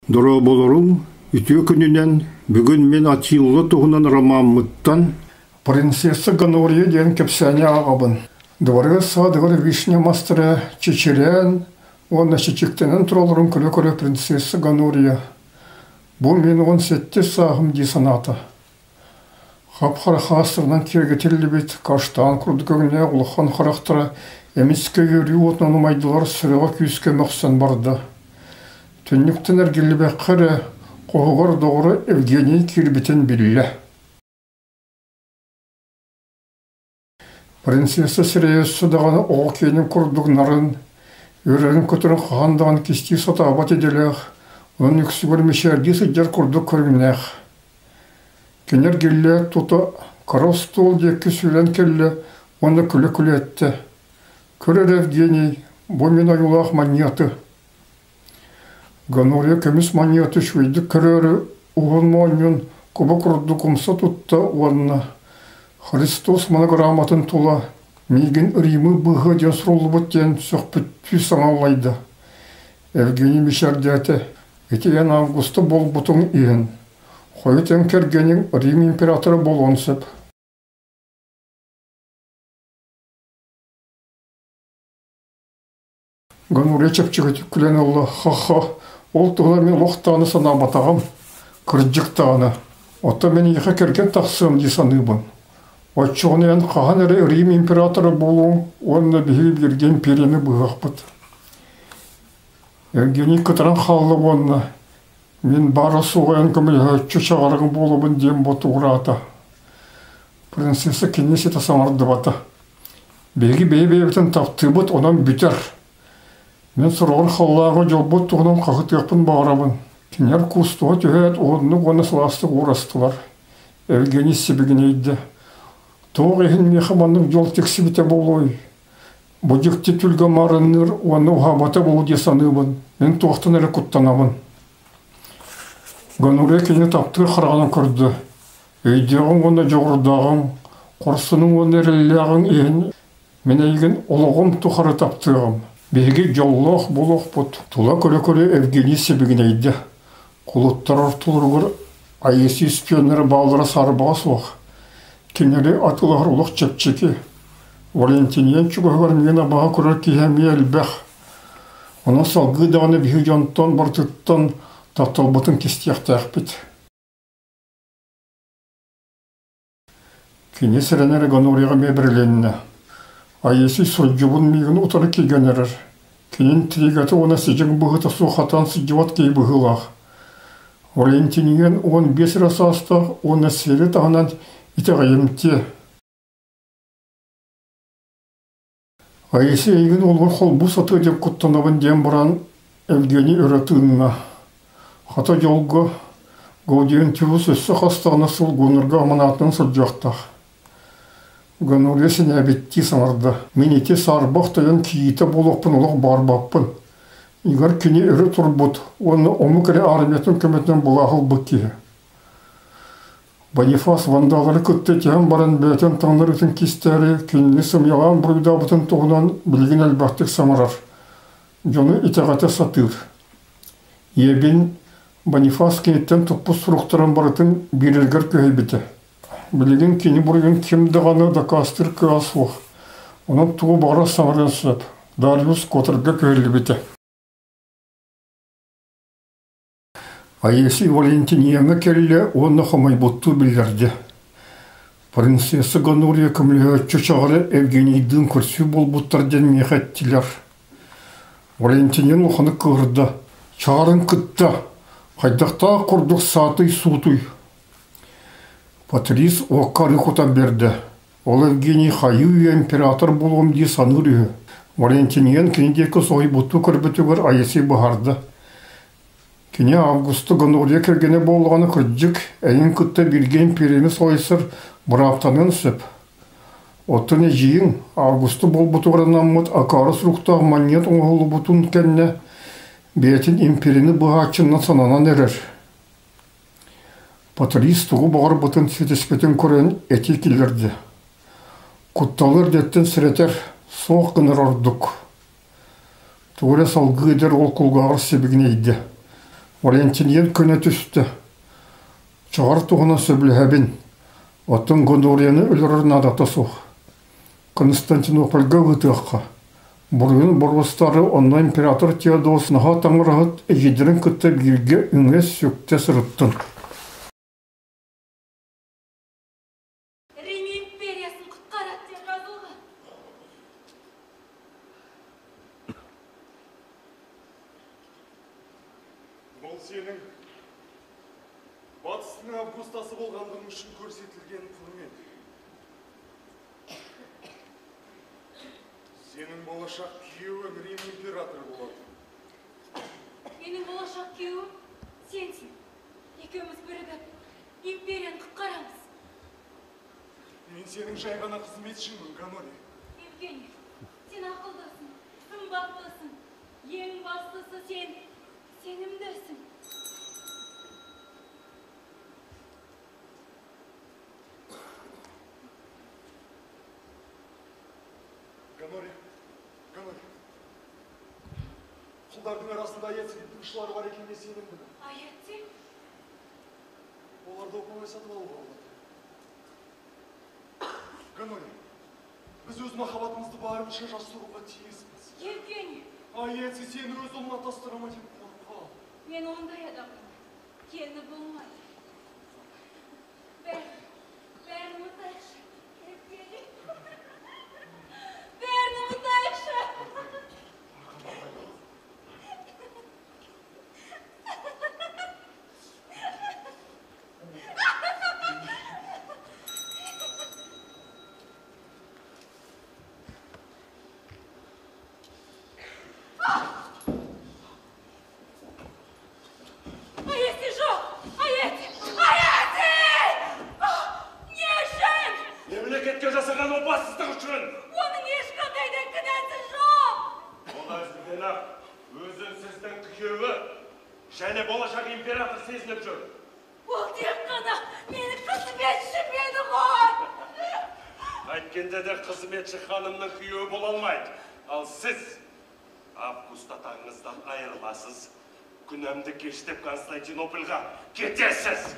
Дорооболоруҥ, үтүө күнүнэн! Бүгүн мин Атилла туһунан ромаммыттан Принцесса Гонория диэн кэпсээни ааҕабын. Дворец саадыгар вишня мастара чэчирээн уонна чэчиктэнэн туралларын көрө-көрө принцесса Гонория бу мин 17 сааһым дии санаата. Хап-хара хаастарынан киэргэтиллибит каштан курдук өҥнөөх улахан харахтара эмискэ үөрүү уотунан умайдылар, сүрэҕэ күүскэ мөхсөн барда. Түннүктэн эргиллибэххэ эрэ хоһугар доҕоро Евгений киирбитин биллэ. Принцесса сирэйэ өссө даҕаны оҕо киэнин курдук нарын, үөрэрин-көтөрүн хаһан даҕаны кистии сатаабат идэлээх, онон үксүгэр мичээрдии сылдьар курдук көрүҥнээх. Кини эргиллээт тута кыра остуол диэки сүүрэн кэллэ уонна күлэ-күлэ эттэ: «Көр эрэ, Евгений, бу мин ойуулаах манньыаты». Гонория көмүс манньыаты үчүгэйдик көрөөрү уһун моонньун куба курдук умса тутта уонна «Христос монограмматын тула миигин Римы быыһыа диэн суруллубут» диэн сөхпүттүү саҥаллайда. Евгений мичээрдээтэ: «Ити эн августа буолбутуҥ иһин, хойут эн кэргэниҥ Рим императора буолуон сөп». Гонория чэпчэкитик күлэн ылла: «Ха-ха, ол туһунан мин олох даҕаны санаабатаҕым, кырдьык даҕаны. Оттон мин эйиэхэ кэргэн тахсыам дии саныыбын. Оччоҕуна эн хаһан эрэ Рим императора буолуоҥ уонна биһиги бииргэ империяны быһыахпыт». Евгений кытаран хаалла уонна «Мин баара-суоҕа эн көмөлөһөөччү чаҕарыҥ буолабын» диэн ботугураата. Принцесса кинини ситэ саҥардыбата. Биһиги бэйэ-бэйэбитин таптыыбыт, онон бүтэр. Мин сороҕор халлааҥҥа дьолбут туһунан хаһытыахпын баҕарабын. Кинилэр куустуга түһээт, уһуннук уонна сылаастык уурастылар. Евгений сибигинэйдэ. Туох иһин миэхэ маннык дьол тиксибитэ буолуой? Бу дьикти түлгэ маарынныыр уонна уһаабата буолуо дии саныыбын. Мин туохтан эрэ куттанабын. Гонория кинини таптыыр хараҕынан көрдө. Өйдүөҕүҥ уонна дьоҕурдааҕыҥ, хорсунуҥ уонна эрэллээҕиҥ иһин мин эйигин олоҕум тухары таптыаҕым. Биһиги дьоллоох буолуохпут. Тула көрө-көрө Евгений сибигинэйдэ. Кулуттар ортолоругар Аиси үспүөннэрэ бааллара саарбаҕа суох. Кинилэри атыылаһар олох чэпчэки. Валентиниан чугаһыгар миигин абаҕа көрөр киһи эмиэ элбэх. Онон салгыы даҕаны биһиги дьонтон барытыттан тапталбытын кистиэхтээхпит. Кини сэрэнэр гонорияҕа эмиэ бэрилиннэ. Айыысый сурдьубун миигин утары кигэн эрэр. Кинин тириигэтэ уонна сидьиҥ быһыыта суох хатан сылдьыбат киһи быһыылаах. Валентиниан 15 эрэ саастаах уонна сиэри таһынан итэҕэйимтиэ. Айыыса эйигин уолугар холбуу сатыа диэн куттанабын диэн баран Евгений өрө тыынна. Хата дьолго Гаудиентиус өссө хас даҕаны сыл гонорга аманаатынан сылдьыахтаах. Гонория сэнээбиттии саҥарда: «Мин ити саарбах тойон кийиитэ буолуохпун олох баҕарбаппын. Игорь кини өрө турбут уонна омук эрэ армиятын көмөтүнэн былааһы ылбыт киһи. Бонифас вандалары кытта этиһэн баран бэйэтин таҥнарыытын кистээри кинини сымыйалаан буруйдаабытын туһунан билигин элбэхтик саҥарар, дьону итэҕэтэ сатыыр. Ийэбин Бонифас киниттэн туппут суруктарын барытын биэрэргэр күһэйбитэ. Билигин кини буруйун ким даҕаны дакаастыыр кыаҕа суох. Онон тугу баҕарар саҥарыан сөп. Дариус куотарга күһэллибитэ. Аиси Валентиниана кэллэ уонна хомойбуттуу биллэрдэ: «Принцесса Гонория көмөлөһөөччү чаҕары Евгенийдыын көрсүү буолбуттар диэн миэхэ эттилэр». Валентиниан улаханнык кыыһырда: «Чаҕарын кытта! Хайдахтаах курдук саатый-суутуй!» Патрис уокка арыы кутан биэрдэ. Ол Евгений хайыы-үйэ император буолуом дии саныыр үһү. Валентиниан кини диэки соһуйбуттуу көрбүтүгэр Аиси быһаарда: Кини Августа Гонория кэргэнэ буоллаҕына кырдьык, эйигин кытта бииргэ империяны салайсар бырааптаныан сөп. Оттон эдьиийиҥ Августа буолбутугар анаммыт акаары суруктаах манньыат оҥоһуллубутун кэннэ бэйэтин империяны быһааччыннан сананан эрэр. Патрис тугу баҕарбытын ситиспитин көрөн этии киллэрдэ. Кутталы эрдэттэн сэрэтэр, суох гынар ордук. Тугу эрэ салгыы эдэр уол кулгааҕар сибигинэйдэ. Валентиниан көнө түстэ. Чаҕар туһунан сөбүлэһэбин, оттон гонорияны өлөрөр наадата суох. Константинопольга ыытыахха. Буруйун боруостаары онно император Теодос наһаа таҥараһыт эдьиийдэрин кытта бииргэ үҥэ-сүктэ сырыттын. Рим империясын құтқарады деп жазылған. Бұл сенің Батыстың августасы болғандығың үшін көрсетілген құрмет. Сенің болашақ күйеуің Рим императоры болады. Менің болашақ күйеуім сенсің. Екеуміз бірігіп империяны құтқарамыз. Мен сенің жай ғана қызметшіңмін, Ганори. Евгений, сен ақылдысың, сымбаттысың. Ең бастысы сен сенімдісің. Ганори, Ганори. Құлдардың арасында Аятсидің тыңшылары бар екеніне сенімдімін. Аятси? Оларды оп-оңай сатып алуға болады. Ганори, біз өз махаббатымызды барынша жасыруға тиіспіз. Евгений! Аятси сені өз ұлына тастыра ма деп қорқамын. Мен ондай адамның кені болмайды. Бәрін, бәрін ұмытайықшы, Евгений. Бәрін ұмытайықшы. Аэций жоқ! Аэций! Аэций! Не үшін? Мемлекетке жасаған опасыздық үшін! Оның ешқандай да кінәсі жоқ! Ол әзірден-ақ өзін сіздің күйеуі және болашақ император сезініп жүр. Ол тек қана менің қызметшім еді ғой! Қайткенде де қызметші ханымның күйеуі бола алмайды. Ал сіз август атағыңыздан айырыласыз. Күнәмді кеш деп Константинопольға кетесіз.